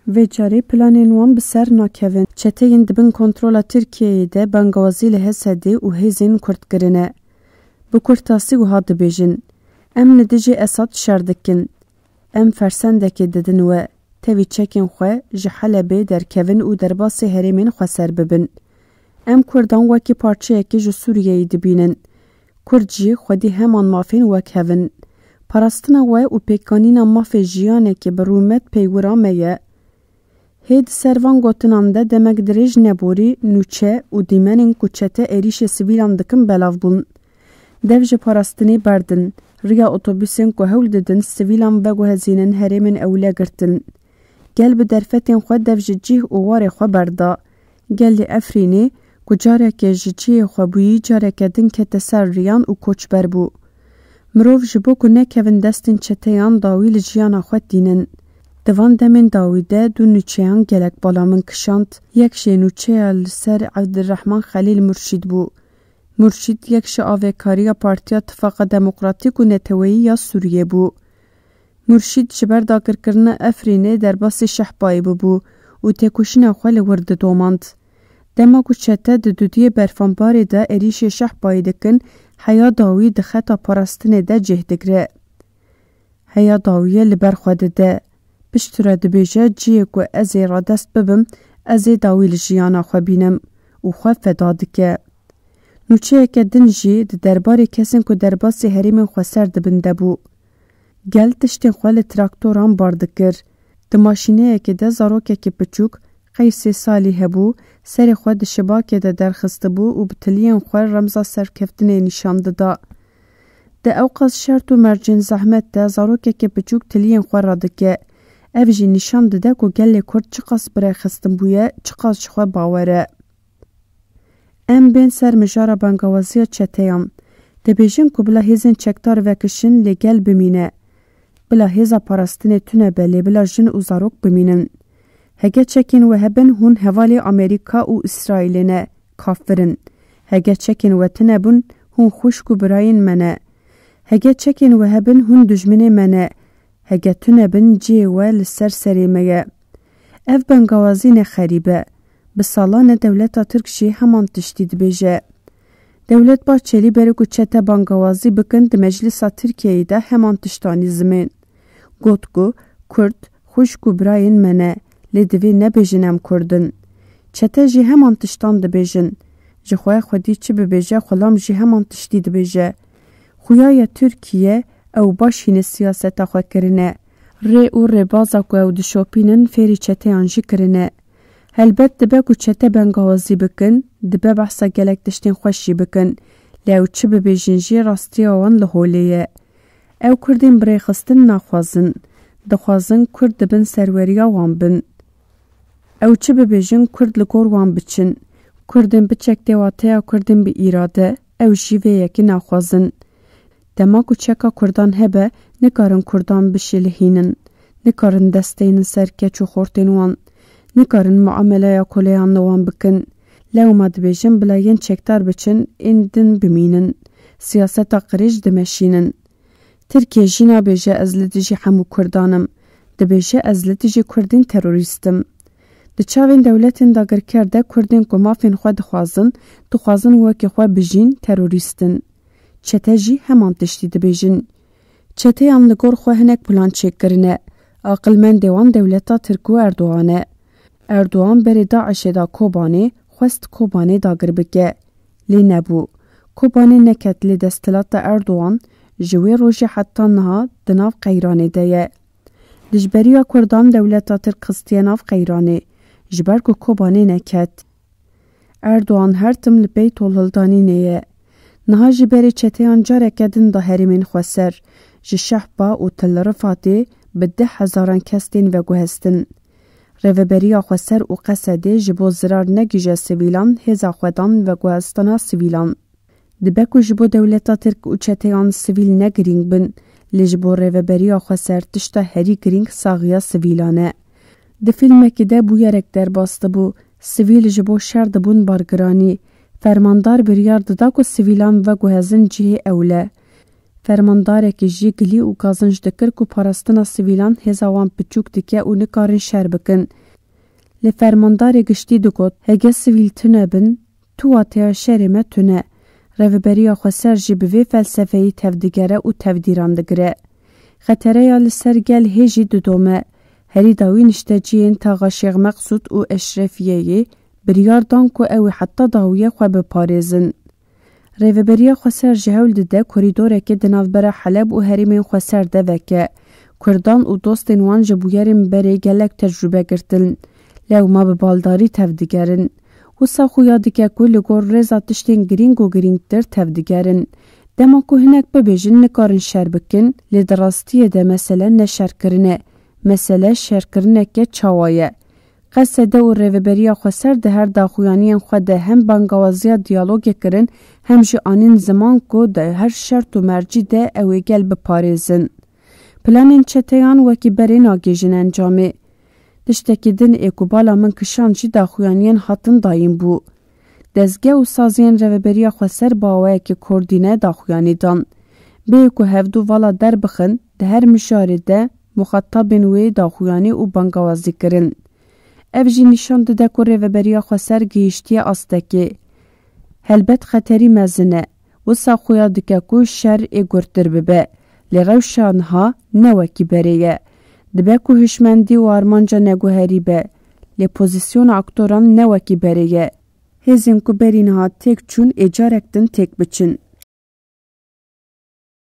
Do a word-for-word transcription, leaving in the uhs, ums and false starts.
Vê carê planên wan bi ser nakevin. Çeteyên di bin kontrola Tirkiyeyê de bangawazî li H S D û hêzên Kurd kirine. Bi kurtasî wiha dibêjin, em li dijî Esad şer dikin. Em fersendekê didin we, tevî çekên xwe ji Helebê derkevin û derbasî herêmên xweser bibin. Em Kurdan wekî parçeyekê ji Sûriyeyê dibînin. Kurd jî xwedî heman mafên wek hev in. Parastina we û pêkanîna mafê jiyanekê bi rûmet peywira me ye. Hê di ser van gotinan de demek dirêj neborî, nûçe û dîmenên ku çete êrîşê sivîlan dikin belav bûn. Dev ji parastinê berdin, riya otobusên ku hewl didin sivîlan veguhezînin herêmên ewle girtin. Gel bi derfetên xwe dev ji cih û warê xwe berda. Gelê Efrînê ku careke ji cihê xwe bûyî, careke din kete ser riyan û koçber bû. Mirov ji bo ku nekevin destên çeteyan dawî li jiyana xwe tînin. Di van demên dawî de du nûçeyan gelek bala min kişand. Yek jê nûçeya li ser Evdirrehman Xelîl Murşîd bû. Murşîd yek ji avêkariya Partiya Tifaqa Demokratîk û Neteweyî ya Sûriyê bû. Murşîd ji ber dagirkirina Efrînê derbasî Şehbayê bûbû û têkoşîna xwe li wir didomand. Dema ku çete di dudiyê berfanbarê de êrîşê Şehbayê dikin, heya dawî di xeta parastinê de cih digre. Heya dawiyê li ber xwe dide. Piştre dibêje, cihê ku ez ê radest bibim, ez ê dawî li jiyana xwe bînim û xwe feda dike. Nûçeyeke din jî di derbarê kesên ku derbasî herêmên xweser dibin de bû. Gel tiştên xwe li traktoran bar dikir. Di maşîneyekê de zarokekî piçûk, qey sê salî hebû, serê xwe di şibakê de derxistibû û bi tiliyên xwe remza serkeftinê nîşan dida. Di ewqas şert û mercên zehmet de zarokekî piçûk tiliyên xwe radike. Ev jî nîşan dide ku gelê Kurd çiqas birêxistin bûye, çiqas ji xwe bawer e. Em bên ser mijara bangawaziya çeteyan. Dibêjin ku bila hêzên çekdar vekişin, lê gel bimîne. Bila hêza parastinê tune be, lê bila jin û zarok bimînin. Hege çekên we hebin, hûn hevalê Amerîka û Îsraîlê ne, kafir in. Hege çekên we tune bûn, hûn xwişk û birayên me ne. Hege çekên we hebin, hûn dijminê me ne. Hege tune bin, cihê we li ser serê me ye. Ev bangawazî ne xerîb e. Bi salan e dewleta Tirk jî heman tiştî dibêje. Dewlet Bahçelî berê ku çete bangawazî bikin, di Meclisa Tirkiyeyê de heman tişt anî zimên. Got ku Kurd xwişk û birayên me ne, lê divê nebêjin em Kurd in. Çete jî heman tiştan dibêjin. Ji xwe xwedî çi bibêje, xulam jî heman tiştî dibêje. Xuya ye Tirkiye ew baş hînê siyaseta xwe kirine. Rê û rêbaza ku ew dişopînin fêrî çeteyan jî kirine. Helbet dibe ku çete bengawazî bikin, dibe behsa gelek tiştên xweş jî bikin. Lê ew çi bibêjin jî rastiya wan li holê ye. Ew Kurdên birêxistin naxwazin. Dixwazin Kurd di bin serweriya wan bin. Ew çi bibêjin, Kurd li gor wan biçin. Kurdên biçek dê wateya Kurdên bi îrade, ew jî vê yekê naxwazin. Dema ku çeka Kurdan hebe, nikarin Kurdan bişilihînin. Nikarin desteynin ser keç û xortên wan. Nikarin muameleya koleyan li wan bikin. Lewma dibêjin bila yên çekdar biçin, ên din bimînin. Siyaseta qirêj dimeşînin. Tirkiye jî nabêje ez li dijî hemû Kurdan im. Dibêje ez li dijî Kurdên terorîst im. Di çavên dewletên dagirker de Kurdên ku mafên xwe dixwazin, dixwazin wekî xwe bijîn, terorîst in. Çete jî heman tiştî dibêjin. Çeteyan li gor xwe hinek plan çêkirine. Aqilmendê wan dewleta Tirk û Erdogan e. Erdogan berê DAIŞê da Kobanê, xwest Kobanê dagir bike. Lê nebû. Kobanê neket, lê desthilata Erdogan ji wê rojê heta niha di nav qeyranê de ye. Dijberiya Kurdan dewleta Tirk xistiye nav qeyranê, ji ber ku Kobanê neket. Erdogan her tim li pey tolhildanînê ye. Niha jî berê çeteyan careke din da herêmên xweser, ji Şehba û Til Rifatê bi deh hezaran kes tên veguhestin. Rêveberiya Xweser û Qesedê ji bo zirar negihîje sivîlan hêza xwe dan veguhestina sivîlan. Dibe ku ji bo dewleta Tirk û çeteyan sivîl ne girîng bin, lê ji bo Rêveberiya Xweser tişta herî girîng saxiya sivîlan e. Di fîlmekî de bûyerek derbas dibû, sivîl ji bo şer dibûn bargiranî. Fermandar biryar dida ku sivîlan veguhezin cihê ewle. Fermandarekî jî gilî û gazinc dikir ku parastina sivîlan hêza wan piçûk dike û nikarin şer bikin. Lê fermandarê giştî digot, hege sivîl tune bin, tu wateya şerê me tune. Rêveberiya Xweser jî bi vê felsefeyî tevdigere û tevdîran digire. Xetereya li ser gel hê jî didome. Herî dawî nişteciyên taxa Şêx Meqsûd û Eşrefiyeyê biryar dan ku ew ê heta dawiyê xwe biparêzin. Rêveberiya Xweser ji hewl dide korîdorekê di navbera Heleb û herêmên Xweser de veke. Kurdan û dostên wan ji bûyerên berê gelek tecrûbe girtin. Lewma bi baldarî tevdigerin. Wisa xuya dike ku li gor rêza tiştên girîng û girîngtir tevdigerin. Dema ku hinek bibêjin nikarin şer bikin, lê di rastiyê de mesele ne şerkirin e. Mesele şerkirineke çawa ye? Qesede û Rêveberiya Xweser di her daxuyaniyên xwe de hem bangawaziya diyalogê kirin, hem jî anîn ziman ku di her şert û mercî de ew ê gel biparêzin. Planên çeteyan wekî berê nagihîjin encamê. Tiştekî din ê ku bala min kişand jî daxuyaniyên hatin dayîn bû. Dezge û saziyên Rêveberiya Xweser bi awayekî koordîne daxuyanî dan. Bê ku hevdu vala derbixin, di her mijarê de muxatabên wê daxuyanî û bangawazî kirin. Ev jî nîşan dide ku Rêveberiya Xweser gihîştiye astekê. Helbet xeterî mezin e. Wisa xuya dike ku şer ê gurtir bibe. Lê rewşa niha ne wekî berê ye. Dibe ku hişmendî û armanca neguherî be. Lê pozîsyona aktoran ne wekî berê ye. Hêzên ku berî niha têk çûn ê carek din têk biçin.